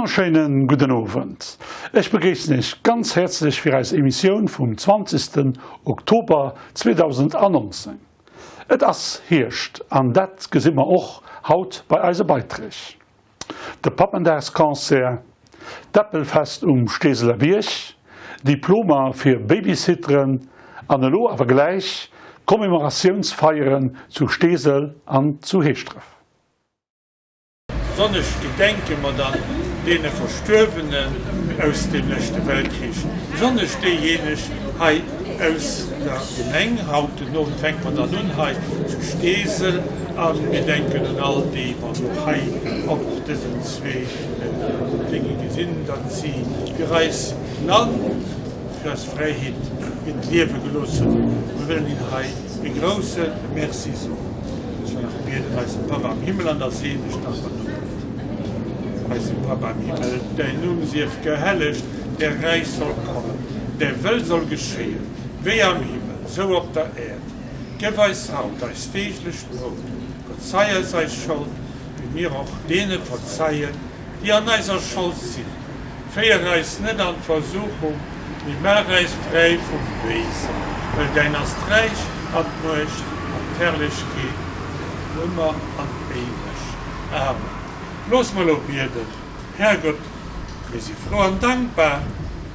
wonnerschéinen gudden Owend. Ech begréissen Iech ganz häerzlech fir eis Emissioun vum 20. Oktober 2019. Et ass Hierscht an dat gesi mer och haut bei eise Beiträg. De Pappendagsconcert, d'Äppelfest um Steeseler Bierg, Diplomer fir Babysitteren an elo awer gläich Commemoratiounsfeieren zu Steesel an zu Heeschdref. Besonnesch gedenke mer dann deene Verstuerwenen aus dem leschte Weltkrich, besonnesch déijéineg hei aus der Gemeng. Haut den Owend fänke mer dann un hei zu Steesel a mir denken un all déi mer elo hei op dësen zwee Dénge gesinn, datt si fir eis Land, fir eis Fräiheet hiert Liewe gelooss hunn. Mir wëllen hinnen hei e grousse Merci soen. Ech wëll nach bieden, Eise Papp am Himmel an da seeleg nach en Numm. Eise Papp am Himmel, däin Numm sief gehellegt, däi Räich soll kommen, däi Wëll soll geschéien, wéi am Himmel, sou op der Äerd. Gëff eis haut eist deeglecht Brout. Verzei eis eis Schold, wéi mir och deene verzeien, déi an eiser Schold sinn. Féier eis net an d'Versuchung, mee maach äis fräi vum Béisen, well däin ass d'Räich an d'Muecht an d'Herrlechkeet fir ëmmer an éiweg. Amen. Looss mer elo bieden. Härgott, mir si frou an dankbar,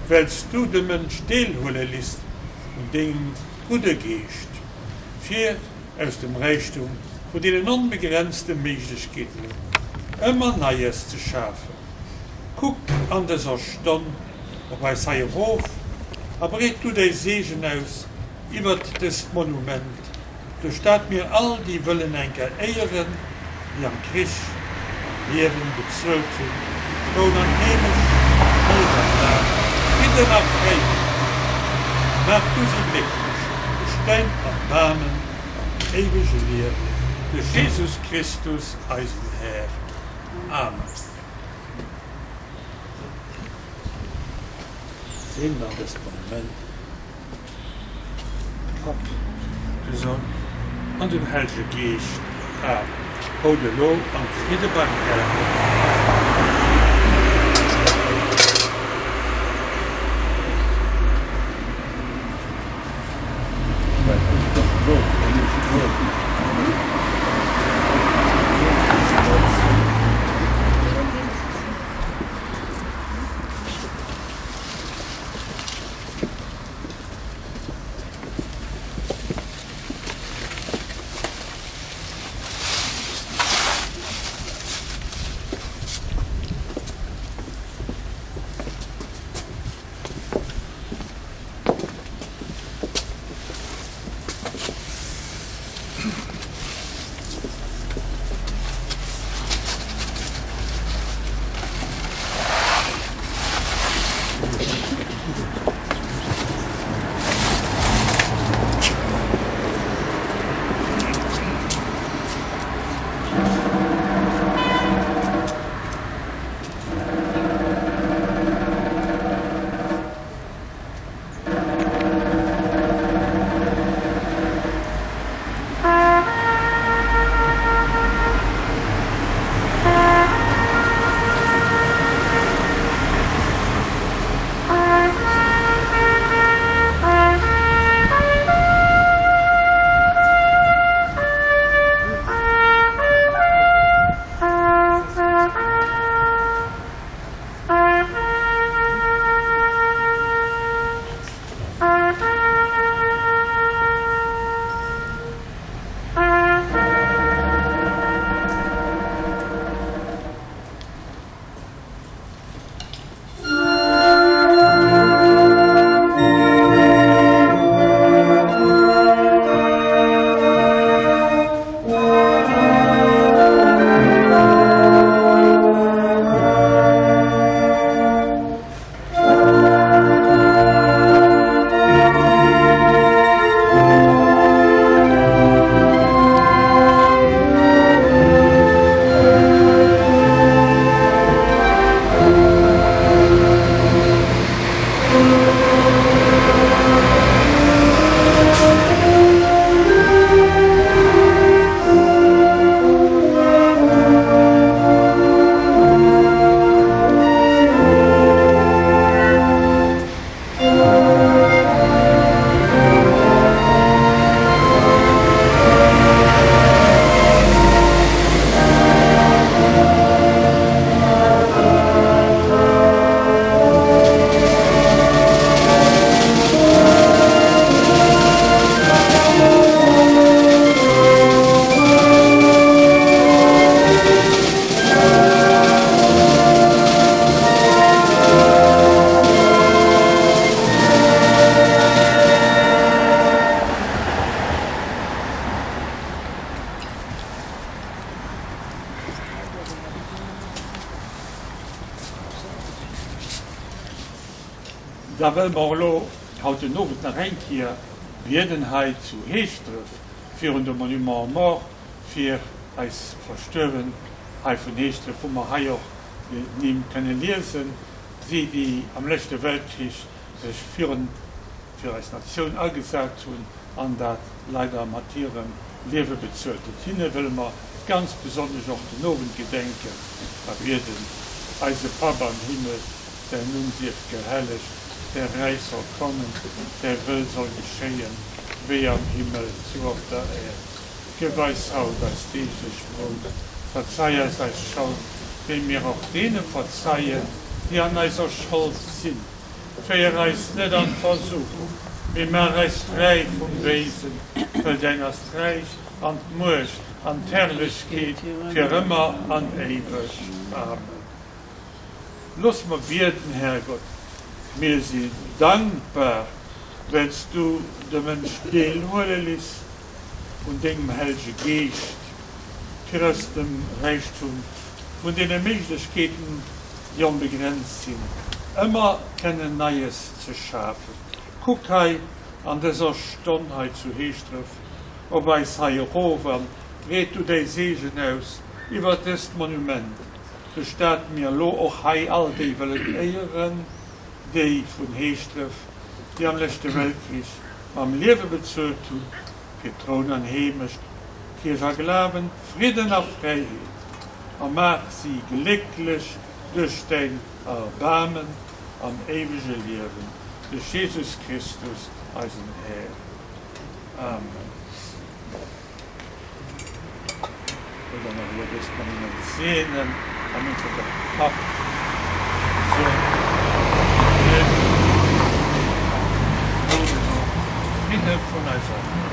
well s du de Mënsch deelhuele lisst un dengem gudde Geescht, fir aus dem Räichtum vun deenen onbegrenzte Méiglechkeeten ëmmer Neies ze schafen. Kuck an dëser Stonn op eis hei erof a breet du däi Seegen aus iwwert dëst Monument, duerch dat mir all déi wëllen eng Kéier éieren, déi am Krich mam Liewen bezuelt hunn, Troun an Heemecht, Leed an Laach, Fridden a Fräiheet. Maach du si glécklech duerch däin Erbaarmen am éiwege Liewen, duerch Jesus Christus, eisen Här. Amen. Sinn an dësem Monument de Papp, de Sonn an den Hellege Geescht. Amen. Rout elo am Fridde beim Här. Da wëlle mer elo haut den Owend nach eng Kier bieden hei zu Heeschdref virun dem Monument aux Morts fir eis Verstuerwen hei vun Heeschdref, wou mer hei och d'Nimm kënne liesen, si déi am leschte Weltkrich sech virun fir eis Natioun agesat hunn an dat leider mat hirem Liewe bezuelt hunn. Hinne wëlle mer ganz besonnesch och den Owend gedenken a bieden, Eise Papp am Himmel, däin Numm sief gehellegt, däi Räich soll kommen, däi Wëll soll geschéien, wéi am Himmel, sou op der Äerd. Gëff eis haut eist deeglech Brout. Verzei eis eis Schold, wéi mir och deene verzeien, déi an eiser Schold sinn. Féier eis net an d'Versuchung, mee maach eis fräi vum Béisen, wëll däin ass d'Räich an d'Muecht an d'Herrlechkeet fir ëmmer an éiweg. Amen. Looss mer bieden, Härgott, mir sinn dankbar, well s du de Mënsch deelhuele liss un dengem Hellege Geescht, fir aus dem Räichtum vun deene Méiglechkeeten, déi onbegrenzt sinn, ëmmer kënnen Neies ze schafen. Kuck hei an dëser Stonn hei zu Heeschdref op eis hei erof an breet du däi Seegen aus iwwer dëst Monument, duerch dat mir elo och hei all déi wëllen éieren, déi vun Heeschdref, déi am leschte Weltkrich mam Liewe bezuelt hunn, fir Troun an Heemecht, Kierch a Glawen, Fridden a Fräiheet, a maach si glécklech duerch däin Erbaarmen am éiwege Liewen, duerch Jesus Christus, eisen Här. Amen. Wëll dann och elo dëst Monument seenen am Numm vun Gott dem Papp, dem Sohn an dem Hellege Geescht. Amen. Haut elo de Fridde vun eis all.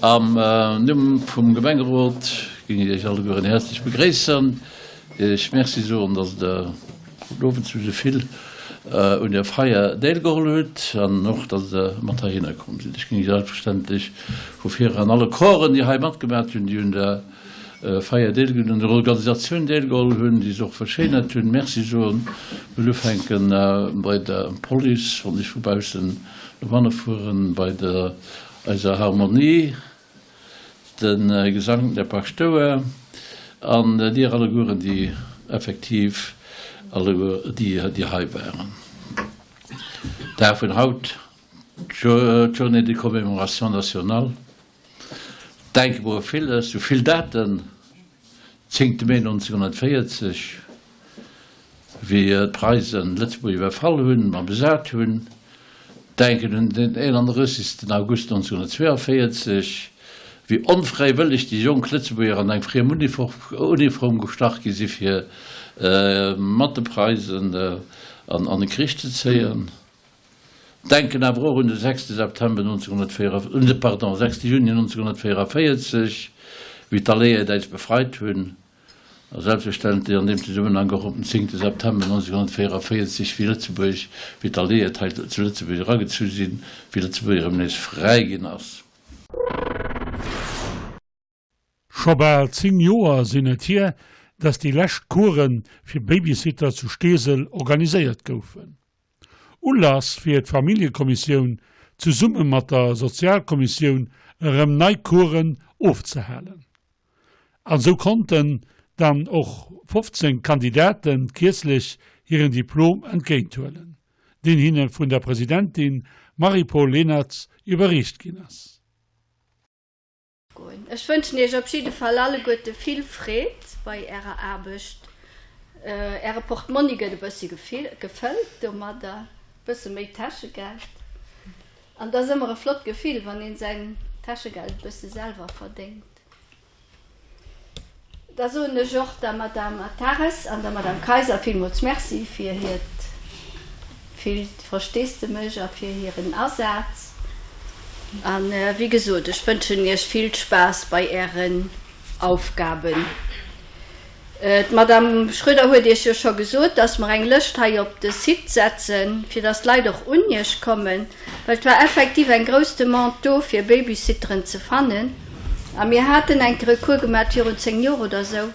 Am Numm vum Gemengerot géing ech Iech allegueren häerzlech begréissen, Iech Merci soen, dass Der gudden Owend zu esou vill un der Feier deelgeholl hutt an och, dass Der mat heihinner komm sidd. Ech géing selbstverständlech vu vireran alle Corpsen, déi hei matgemat hunn, déi un der Feier deelgeholl hunn, un der Organisatioun deelgeholl hunn, déi se och verschéinert hunn, Merci soen. Wëll ufänke bei der Police, wann ech vu baussen no banne fueren, bei der eiser Harmonie, de Gesang der Paschtouer an dir allegueren, déi effektiv alleguer déi hei waren. Dag vun haut, d'Journée de commémoration nationale. Denke mer u villes, u vill Daten, 10 Mee 1940, wéi d'Preisen Lëtzebuerg iwwerfall hunn a besat hunn, denken un den 31 August 1942, wéi onfräiwëlleg déi jonk Lëtzebuerger an eng friem Uniform gestach gi si fir mat de Preisen an de Krich ze zéien. Denken awer och un de 6 September 1944, pardon, 6 Juni 1944, wéi d'Alliéiert äis befreit hunn. A selbstverständlech an deem Zesummenhank och op den zéngte September 1944, wéi Lëtzebuerg, wéi d'Alliéiert hei zu Lëtzebuerg eragezu sinn, wéi Lëtzebuerg erëm nees fräi ginn ass. Scho bal 10 Joer sinn et hier, dass déi lescht Course fir Babysitter zu Steesel organiséiert goufen. Ulass fir d'Familljekommissioun zesumme mat der Sozialkommissioun erëm nei Coursen ofzehalen. An sou konnten dann och 15 Kandidaten kierzlech hiren Diplom entgéint huelen, deen hinne vun der Presidentin Marie-Paule Lenert iwwerreecht ginn ass. Goen. Ech wënschen iech op jidde Fall alleguerte vill Freed bei ärer Aarbecht. Äre Portmonni gëtt e bëssi gefëllt domadder, e bësse méi Täschegeld. An et ass ëmmer e flott Gefill, wann een säin Täschegeld e bësse selwer verdéngt. Da soen ech och der Madame Atares an der Madame Kayser villmools Merci fir hiert villt Versteesdemech a fir hiren Asaz. A wéi gesot, ech wënschen Iech vill Spaass bei Ären Aufgaben. D'Madame Schroeder huet Iech jo scho gesot, dass mer eng Lëscht hei op de Site setzen, fir dass d'Leit och un Iech kommen, well et war effektiv eng grouss Demande do, fir Babysitteren ze fannen. A mir haten eng Kéier e Cours gemat virun 10 Joer oder esou,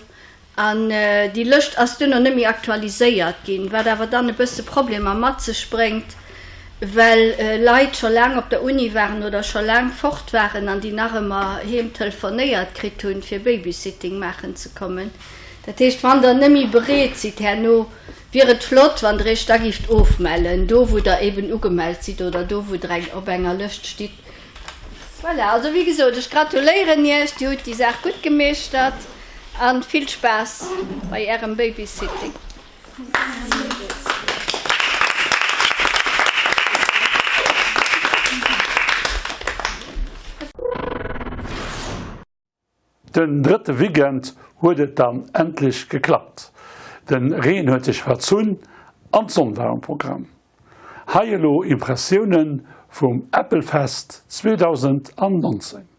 an déi Lëscht ass duerno net méi aktualiséiert ginn, wat awer dann e bësse Problemer mat sech bréngt, well Leit scho laang op der Uni waren oder scho laang fort waren an déi nach ëmmer heem telefonéiert kritt hunn, fir Babysitting maachen ze kommen. Dat heescht, wann Der net méi bereet sidd herno, wier et flott, wann Der Iech da gift ofmellen, do wou Der eben ugemellt sidd oder do wou Der op enger Lëscht stitt. Voilà, also wéi gesot, ech gratuléieren Iech, Dir hutt déi Saach gutt gemeeschtert a vill Spaass bei Ärem Babysitting. Den drëtte Weekend huet et dann endlech geklappt. Den Reen huet sech verzunn an d'Sonn war um Programm. Hei elo Impressiounen vum Äppelfest 2019.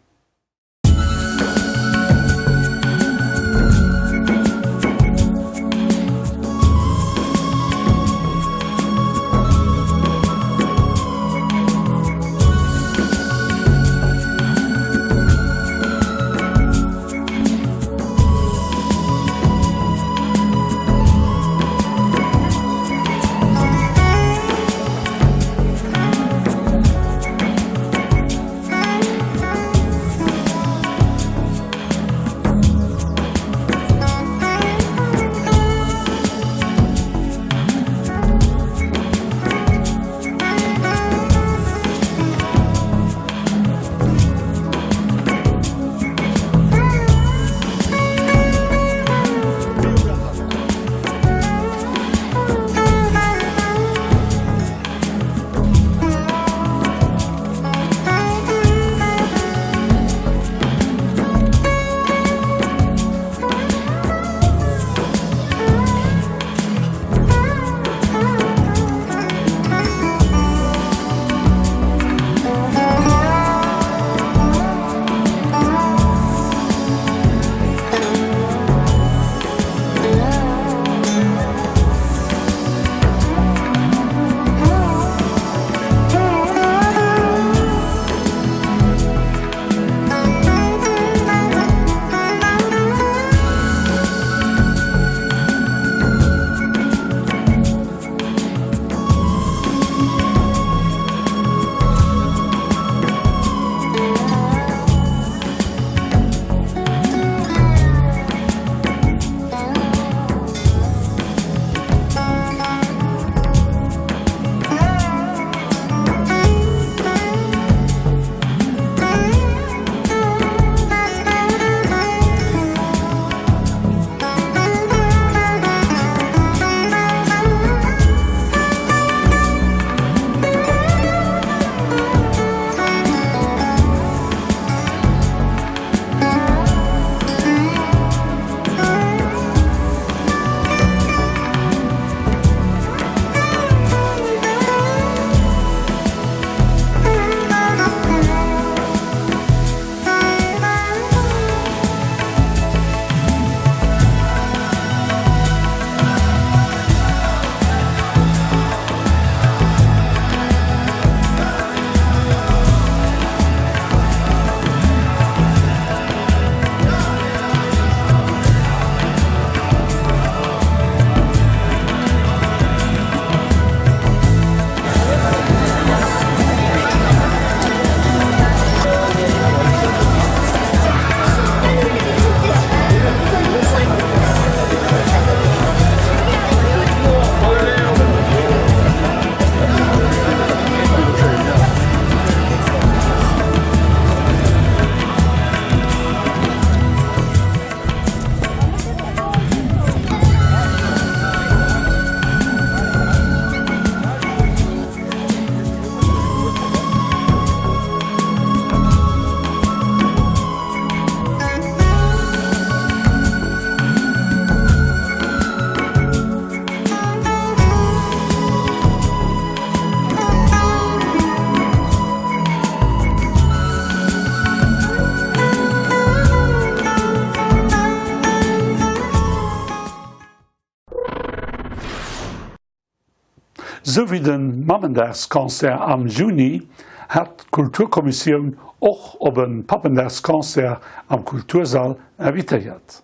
Sou wéi de Mammendagsconcert am Juni hat d'Kulturkommissioun och op e Pappendagsconcert am Kultursall invitéiert.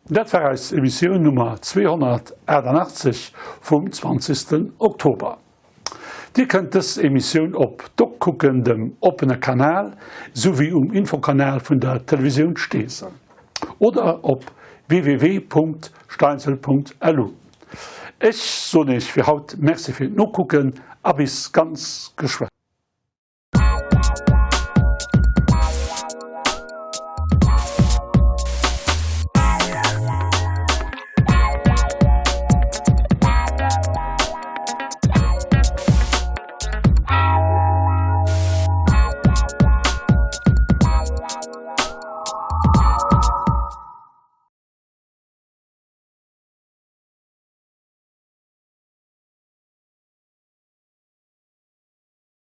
Dat war eis Emissioun Nummer 288 vum 20. Oktober. Dir kënnt dës Emissioun op doc kucken, dem oppene Kanal, souwéi um Infokanal vun der Televisioun Steesel oder op www.steinsel.lu. Ech soen Iech fir haut Merci fir d'Nokucken a bis ganz geschwënn.